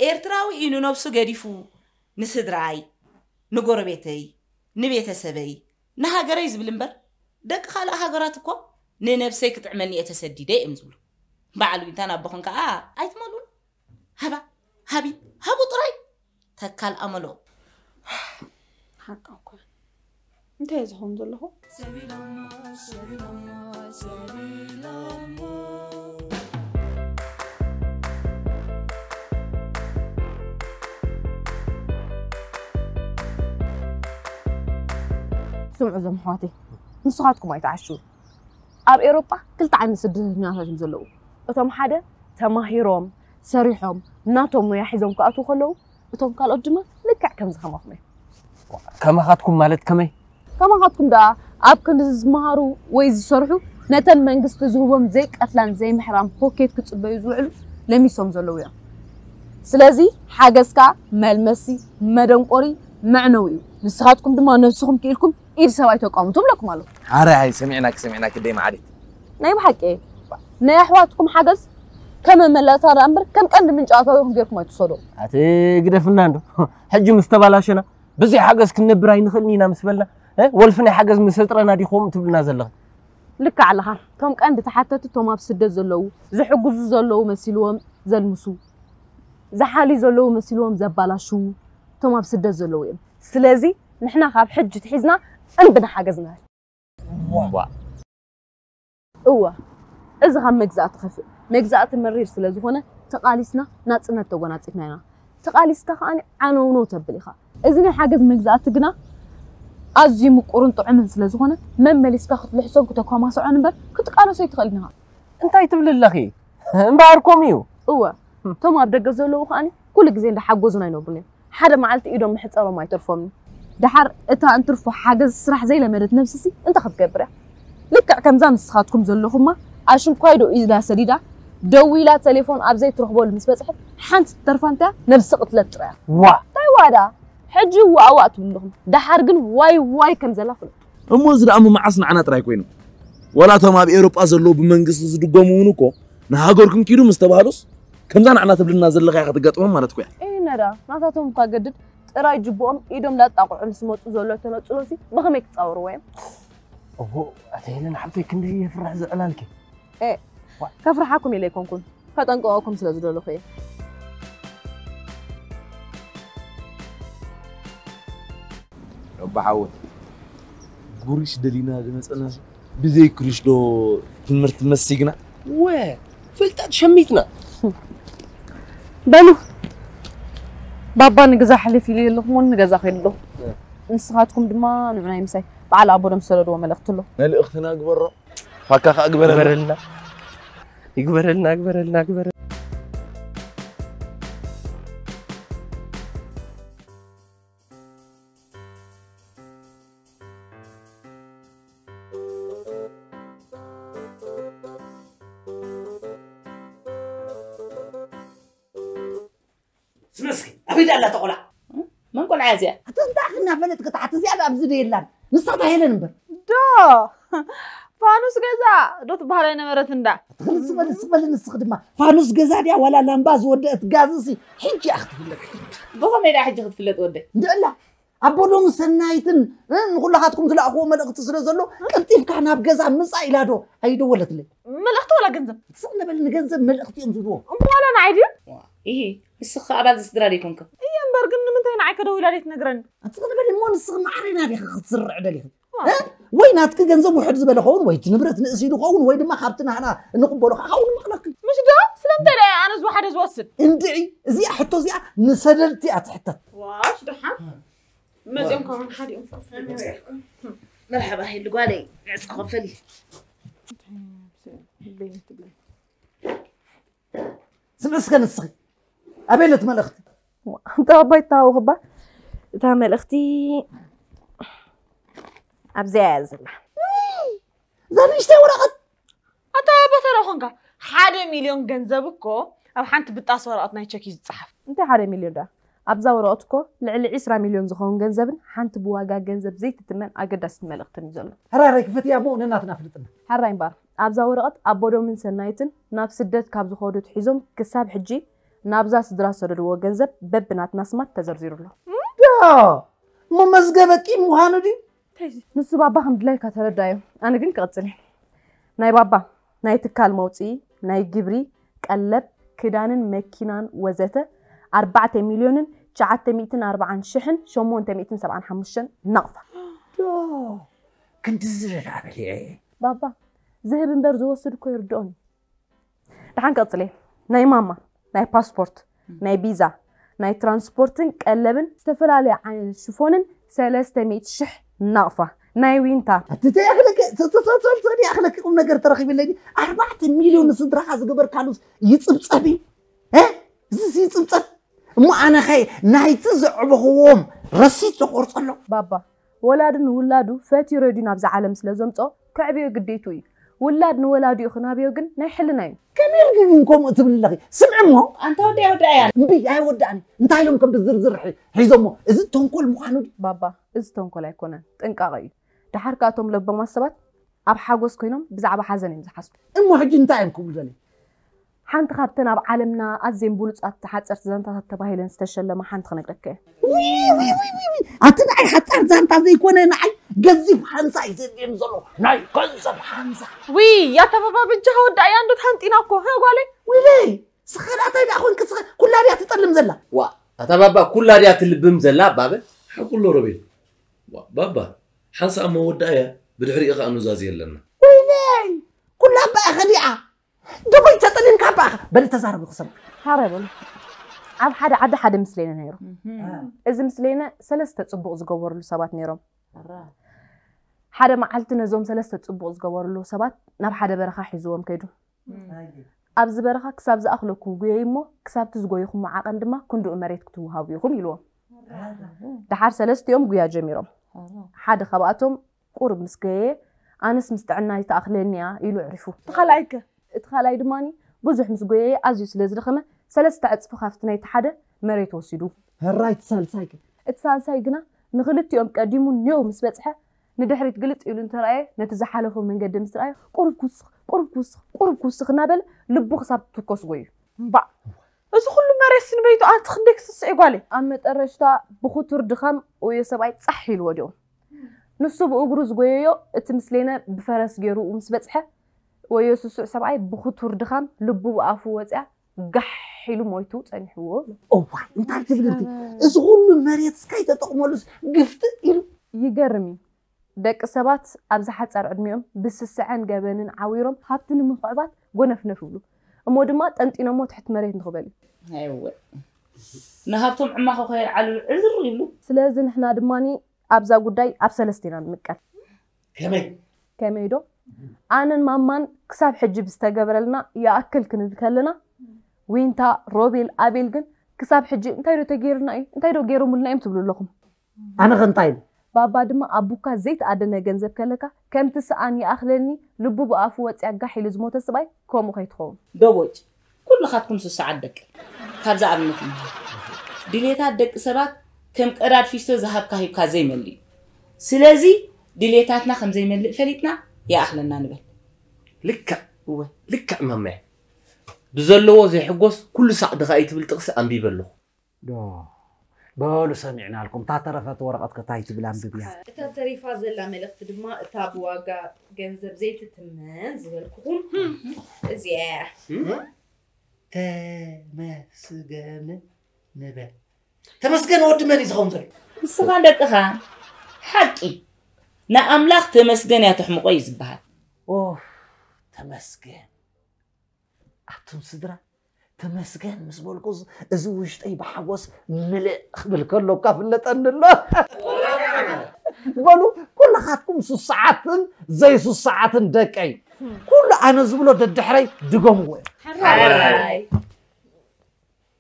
ኤርትራዊ እዩ ንነብሱ ገዲፉ ንስድራይ፣ ንጎረቤተይ፣ ንቤተሰበይ፣ ንሃገረይ ዝብል እምበር ደቂ ካልእ ሃገራት እኮ ንነብሰይ ክጥዕመኒ እየ ተሰዲደ እዮም ዝብሉ። በዓል ዊንታን ኣቦኽን ከኣ ኣይትመልኡን። ሃባ ሃቢ ሃቡ ጥራይ ተካል ኣመሎ። ሓቃ እኮ እንታይ እየ ዝኸውን ዘለኹ? ስምዑ እዞም ኣሕዋተይ ንስኻትኩም ኣይትዓሽዉ ኣብ ኤውሮጳ ክልተ ዓይነት ስደተኛታት እዮም ዘለዉ እቶም ሓደ ተማሂሮም ሰሪሖም ናቶም ሞያ ሒዞም ክኣትዉ ከለዉ እቶም ካልኦት ድማ ልክዕ ከምዚ ከማኹም እዮም ከማኻትኩም ማለት ከመይ ከማኻትኩም ደኣ ኣብ ክንዲ ዝመሃሩ ወይ ዝሰርሑ ነተን መንግስቲ ዝህቦም ዘይቀትላን ዘይምሕራም ፖኬት ክፅበዩ ዝውዕሉ ለሚሶም ዘለዉ እዮም ስለዚ ሓገዝካ መልመሲ መደንቆሪ መዕነዊ እዩ ንስኻትኩም ድማ ነብስኹም ክኢልኩም ኢድ ሰብ ኣይተቋሙ ትብለኩም ኣለኹ። ሓራይ ሃይ ሰሚዕናኪ ሰሚዕናኪ ደይ መዓሊት። ናይ ብሓቂ እየ። ናይ ኣሕዋትኩም ሓገዝ ከም መመላእታ ደኣ እምበር ከም ቀንዲ ምንጪ ኣታዊኹም ጌርኩም ኣይትውሰዶ። ኣቲ ግደፍና እንዶ ሕጂ ምስ ተባላሸና ብዘይ ሓገዝ ክንነብር ኣይንኽእልን ኢና ምስ በልና እ ወልፊ ናይ ሓገዝ ምስ ህጥረና ዲኹም ትብልና ዘለኺ። ልክዕ ኣለኻ። እቶም ቀንዲ ተሓተቲ እቶም ኣብ ስደት ዘለዉ ዝሕግዙ ዘለዉ መሲልዎም ዘልምሱ ዝሓልዩ ዘለዉ መሲልዎም ዘባላሽዉ እቶም ኣብ ስደት ዘለዉ እዮም። ስለዚ ንሕና ካብ ሕጂ ትሒዝና እንብና ሓገዝ ንበል። ዋ እወ፣ እዚ ካብ መግዛእቲ ከፍእ። መግዛእቲ መሪር ስለ ዝኾነ ተቓሊስና ናጽነት ተጎናጺፍና ኢና። ተቓሊስካ ከኣ ዓነውነው ተብል ኢኻ። እዚ ናይ ሓገዝ መግዛእቲ ግና ኣዝዩ ምቁርን ጥዑምን ስለ ዝኾነ መመሊስካ ክትልሕሶን ክተኳማስዖን እምበር ክትቃለሶ ኣይትኽእልን ኢኻ። እንታይ ትብሊ ኣለኺ? እምበኣር ከምኡ እዩ። እወ፣ እቶም ኣብ ደገ ዘለዉ ከኣ ኩሉ ግዜ እንዳሓጎዙና ኣይነብሩን እዮም። ሓደ መዓልቲ ኢዶም ምሕጸሮም ኣይተርፎምን። ደሓር እታ እንትርፎ ሓገዝ ስራሕ ዘይለመደት ነብስሲ እንታይ ክትገብር እያ? ልክዕ ከምዛ ንስኻትኩም ዘለኹማ ኣሽንኳይ ዶ ኢላ ሰዲዳ ደዊላ ቴሌፎን ኣብ ዘይትረኽበሉ ምስ በጽሐት ሓንቲ ትተርፋ እንተያ ነብሲ ቅትለት ጥራያ። ዋ እንታይ ዋዳ ሕጂ ዋዋ ትብልኹም ደሓር ግን ዋይ ዋይ ከም ዘላ ፍለጡ። እሞ እዚ ደኣ መዓስ ንዓና ጥራይ ኮይኑ? ዋላ እቶም ኣብ ኤውሮጳ ዘለዉ ብመንግስቲ ዝድጎሙ እውን እኮ ንሃገርኩም ኪዱ ምስ ተባህሉስ ከምዛ ንዓና ትብልና ዘለኻ ኢኻ ትጋጥሞም ማለት እኮ እያ። እነዳ ናታቶም እኳ ገድድ ጥራይ ጅብኦም ኢዶም ላጣቕዑ ምስ መፁ ዘሎ ተነፅሎሲ ብኸመይ ክፃወርዎ እዮም? ኦሆ ኣቲ ሄለን ሓብተይ ክንደይ የፍርሕ ዝዕላልኪ። ኤ ከፍርሓኩም ኢለ ኣይኮንኩን ከጠንቅቐኩም ስለ ዝደለኹ እየ። ረቢ ሓወት ጉሪሽ ደሊና ዝመፀና ብዘይ ክሪሽ ዶ ትምህርቲ መሲግና? ወ ፍልጠት ሸሚትና። በሉ ባባ ንገዛ ሕልፍ ኢሉ የለኹም ንገዛ ከይዱ ኣሎ። ንስኻትኩም ድማ ንዑናይ ምሳይ በዓል ኣቦ ዶ ምስ ሰደድዎ መልእኽቲ ኣሎ። መልእኽትና ግበሮ። ፋካ ከዓ ግበረልና። ግበረልና ግበረልና ግበረልና ግበረልና። ስመስኪ ኣበይ ዳላ ተቆላ መን ቆልዓ እዚኣ ኣታ እንታይ ክና ፈለጥ ክትሓት እዚኣ ኣብዚ ዶ የላን ንሳ ታ ሄለን እምበር ዶ ፋኑስ ገዛ ዶ ትበሃል ኣይነበረት እንዳ ትኽእል ዝበል ዝበል ንስኽ ድማ ፋኑስ ገዛ ድያ ዋላ ላምባ ዝወደአት ጋዝሲ ሕጂ ኣኽትፍለጥ ብኸመይ ዳ ሕጂ ክትፍለጥ ወደይ እንድዕላ ኣቦዶም ሰናይትን ንኩላኻትኩም ዝለኣኽዎ መልእኽቲ ስለ ዘሎ ቀልጢፍካ ናብ ገዛ ምፃእ ኢላ ዶ ኣይደወለትለይ መልእኽቲ ዋላ ገንዘብ ስቕ ንበል ንገንዘብ መልእኽቲ እዮም ዝብልዎ እሞ ዋላ ንዓይ ድዩ ይሄ ንስኺ ኣባል ዝስድራ ዶ ይኮንኪ እየ እምበር ግን ንምንታይ ንዓይ ከደዊላ ደይ ትነግረኒ ስቕ ንበል እሞ ንስኺ ማዕሬና ዲኺ ክትስርዕ ደሊኺ ወይ ናትኪ ገንዘብ ውሕድ ዝበለ ኸውን ወይ እቲ ንብረት ንእስ ኢሉ ኸውን ወይ ድማ ካብቲ ናህና እንቕበሎ ክኸውን ምኽለኪ ምሽ ዶ ስለምንታይ ዳ ኣነ ዝወሓደ ዝወስድ እንድዒ እዚኣ ሕቶ እዚኣ ንሰደድቲ እያ ትሕተት ዋሽ ደሓን መፅኦም ከማን ሓዲኦም መርሓባ ሄሉ ጓለይ ዕፅ ክኸፈል እዩ ስምዒ እስከ ንስኺ ኣበይ ኣለቲ መልእኽቲ እንተ ኣባይ ተሃውኽባ እታ መልእኽቲ ኣብዚኣ እያ ዘላ እዛ ንእሽተይ ወረቐት ኣታ ኣባ ተረኹንካ ሓደ ሚልዮን ገንዘብ እኮ ኣብ ሓንቲ ብጣስ ወረቐት ናይ ቸክ እዩ ዝፀሓፍ እንታይ ሓደ ሚልዮን ዳ ኣብዛ ወረቐት እኮ ልዕሊ ዕስራ ሚልዮን ዝኸውን ገንዘብን ሓንቲ ብዋጋ ገንዘብ ዘይትትመን ኣገዳሲት መልእኽትን እዩ ዘሎ። ሕራይ ክፈትያ እሞ ነናትና ፍልጥና። ሕራይ እምበኣር ኣብዛ ወረቐት ኣቦዶምን ሰናይትን ናብ ስደት ካብ ዝኸዱ ኣትሒዞም ክሳብ ሕጂ ናብዛ ስድራ ዝሰደድዎ ገንዘብ በብናትና ስማት ተዘርዚሩ ኣሎ። ዶ እሞ መዝገበ ቂም ምዃኑ ድዩ? ንሱ ባባ ከም ድላይካ ተረዳዮ፣ ኣነ ግን ክቕጽል እየ። ናይ ባባ ናይ ትካል መውፅኢ ናይ ግብሪ፣ ቀለብ፣ ክዳንን መኪናን ወዘተ ኣርባዕተ ሚልዮንን ትሽዓተ ሚእትን ኣርባዓን ሽሕን ሸሞንተ ሚእትን ሰብዓን ሓሙሽተን ናቕፋ። ዶ ክንድዚ ዝረዳ በሊዐ። ባባ ዝህብ እምበር ዝወስድ እኮ ይርድኦን እዩ። ደሓን ክቕፅል እየ። ናይ ማማ ናይ ፓስፖርት ናይ ቢዛ ናይ ትራንስፖርትን ቀለብን ዝተፈላለዩ ዓይነት ሽፎንን ሰለስተ ሚእቲ ሽሕ ናቕፋ ናይ ዊንታ ኣትተይ ኣኽለኪ ተተተተተዲ ኣኽለኪ ቁም ነገር ተረኺብለኒ ኣርባዕተ ሚልዮን ንስድራኻ ዝገበርካሉስ ይፅብፀብ እዩ እ እዚስ ይፅብፀብ እሞ ኣነኸ ናይቲ ዘዕበኽዎም ረሲት ተቆርፀሎም ባባ ወላዲ ንውላዱ ፈትዩ ረድዩ ናብዛ ዓለም ስለ ዘምፅኦ ከዕብዮ ግዴትኡ እዩ። ውላድ ንወላዲኡ ክናብዮ ግን ናይ ሕልና እዩ። ከመይ ኢልኪ ግን ከምኡ ትብሊ ኣለኺ? ስምዒ እሞ። ኣንታ ወደይ ወደይ ኣያ። እምቢ ኣይወድኣን። እንታይ ኢሎም ከም ብዝርዝር ሒ- ሒዞሞ? እዚ ተንኮል ምዃኑ ድዩ? ባባ፣ እዚ ተንኮል ኣይኮነን፣ ጥንቃቐ እዩ። ደሓር ከኣ እቶም ለባማት ሰባት ኣብ ሓጎስ ኮይኖም ብዛዕባ ሓዘን እዮም ዝሓስቡ። እሞ ሕጂ እንታይ እዮም ክብሉ ደልዮም? ሓንቲ ካብተን ኣብ ዓለምና ኣዝየን ብሉጻት ሓጸርቲ ዛንታታት ተባሂለን ዝተሸለማ ሓንቲ ክነግረካ እየ። ኣቲ ንዓይ ሓጻር ዛንታ ዘይኮነ ንዓይ ገዚፍ ሓንሳ እዩ ዘድልየኒ ዘሎ ናይ ገንዘብ ሓንሳ ውይ ኣተባባ ብጃኻ ወዳእያ እንዶ ተሃንጢና እኮ ህ ጓለይ ውይለይ ስኻ ደኣ እንታይ ደኣ ኾንክ? ስኻ ኩላ ድያ ትጠልም ዘላ? ዋ፣ ኣታ ባባ ኩላ ድያ ትልብም ዘላ ባበ? ሓቁ ኣሎ ሮቤል። ዋ፣ ባባ ሓንሳእ መወዳእያ፣ ብድሕሪኡ ኸኣ ኑዛዜ ኣለና። ወይነይ! ኩላ ኣባኣ ኸዲዓ። ደሞይ ተጠሊምካ ኣባኻ። በል ተዛረቡ ክሰማ። ሃረ በሉ። ኣብ ሓደ ዓዲ ሓደ ምስሌነ ነይሩ። እዚ ምስሌነ ሰለስተ ጽቡቕ ዝገበሩሉ ሰባት ነይሮም። ሓደ መዓልቲ ነዞም ሰለስተ ጽቡቕ ዝገበሩሉ ሰባት ናብ ሓደ በረኻ ሒዝዎም ከይዱ። ኣብዚ በረኻ ክሳብ ዝኣኽለኩም ጉየዩ እሞ ክሳብቲ ዝጎይኹሞ ዓቐን ድማ ክንድኡ መሬት ክትወሃቡ ኢኹም ኢልዎም። ደሓር ሰለስቲኦም ጉያ ጀሚሮም። ሓደ ካብኣቶም ቁሩብ ምስ ገየየ ኣነስ ምስ ጥዕናይ ትኣኽለኒ እያ ኢሉ ኣዕሪፉ። እቲ ካልኣይከ? እቲ ካልኣይ ድማ ብዙሕ ምስ ጎየየ ኣዝዩ ስለ ዝደኸመ ሰለስተ ዕጽፊ ካብቲ ናይቲ ሓደ መሬት ወሲዱ። ሕራይ እቲ ሳልሳይከ? እቲ ሳልሳይ ግና ንኽልቲኦም ቀዲሙ ኔው ምስ በጽሐ ንድሕሪት ግልጥ ኢሉ እንተረኣየ ነቲ ዝሓለፎ መንገዲ ምስ ረኣየ ቁሩብ ክውስኽ ቁሩብ ክውስኽ ቁሩብ ክውስኽ እናበለ ልቡ ክሳብ ትኮስ ጎዩ። እምባእ! እዚ ኩሉ መሬት ንበይቱ ኣንቲ ክንደይ ክስስዕ እዩ ጓለይ? ኣብ መጠረሽታ ብኽቱር ድኻም ወዮ ሰብኣይ ጻሕ ኢሉ ወዲቑ። ንሱ ብእግሩ ዝጎየዮ እቲ ምስሌነ ብፈረስ ገይሩ ምስ በጽሐ ወዮ ስሱዕ ሰብኣይ ብኽቱር ድኻም ልቡ ብኣፉ ወጽያ ጋሕ ኢሉ ሞይቱ ጸኒሕዎ። እዋይ እንታይ ትብል እንቲ እዚ ኩሉ መሬት እስካይ ተጠቕመሉስ ግፍጥ ኢሉ። ይገርም እዩ። ደቂ ሰባት ኣብዚ ሓጻር ዕድሚኦም ብስስዐን ገበንን ዓዊሮም ሃብቲ ንምኽዕባት ጎነፍነፍ ይብሉ። እሞ ድማ ጠንጢኖሞ ትሕቲ መሬት ንኽበል እዩ። ኣይወ ንሃብቶም ዕማኾ ከየልዓሉ ዕዝር ይብሉ። ስለዚ ንሕና ድማ ኣብዛ ጉዳይ ኣብ ሰለስቴና ንምቀል። ከመይ? ከመይ ዶ? ኣነን ማማን ክሳብ ሕጂ ብዝተገበረልና ይኣክል ክንብል ከለና ዊንታ፣ ሮቤል፣ ኣቤል ግን ክሳብ ሕጂ እንታይ ዶ ተገይርና እዩ እንታይ ዶ ገይሮምልና እዮም ትብሉ ኣለኹም። ኣነ ከ እንታይ ኢለ? ባባ ድማ ኣቡካ ዘይተኣደነ ገንዘብ ከለካ ከምቲ ሰኣን ይኣኽለኒ ልቡ ብኣፉ ወፅያ ጋሕ ኢሉ ዝሞተ ስብኣይ ከምኡ ከይትኸውን። ደቦጭ ኩልኻትኩም ስሱዓት ደቂ ካብዚ ኣብነት ንመሃር። ድሌታት ደቂ ሰባት ከም ቀዳድ ፊስቶ ዝሃብካ ሂብካ ዘይመልእ እዩ። ስለዚ ድሌታትና ከም ዘይመልእ ፈሊጥና ይኣኽለና ንበል። ልክዕ እወ። ልክዕ መመ ብዘለዎ ዘይሕጎስ ኩሉ ሳዕ ድኻ እዩ ትብል ጥቕሲ ኣንቢበ ኣለኹ። ዶ በሉ ሰሚዕናልኩም። እታ ተረፈት ወረቐት ከ ታይ ትብል ኣንብብያ። እታ ተሪፋ ዘላ መልእኽቲ ድማ እታ ብዋጋ ገንዘብ ዘይትትመን ዝበልኩኹም እዚኣ እያ። ተመስገን ንበል። ተመስገን ወዲ መን እዩ ዝኸውን ዘሎ? ንስኻን ደቅኻን። ሓቂ ንኣምላኽ ተመስገን እያ ተሕምቖ እዩ ዝበሃል። ኦፍ ተመስገን። ኣቱም ስድራ ተመስገን ምስ በልኩ እዚ ውሽጠይ ብሓጎስ ምልእ ክብል ከሎ እኳ ፍለጠኒ ኣሎ። በሉ ኩልኻትኩም ሱስዓትን ዘይሱስዓትን ደቀይ ኩሉ ኣነ ዝብሎ ደድሕረይ ድገምዎ።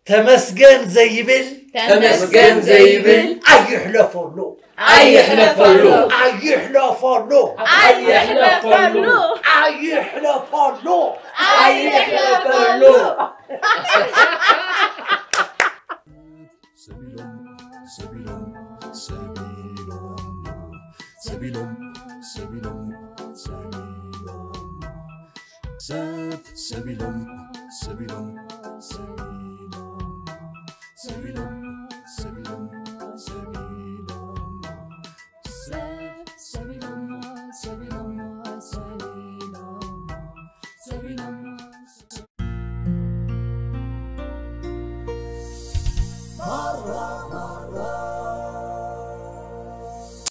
ተመስገን ዘይብል ተመስገን ዘይብል ኣይሕለፈሉ ኣይሕለፈሉ ኣይሕለፈሉ ኣይሕለፈሉ ኣይሕለፈሉ ኣይሕለፈሉ።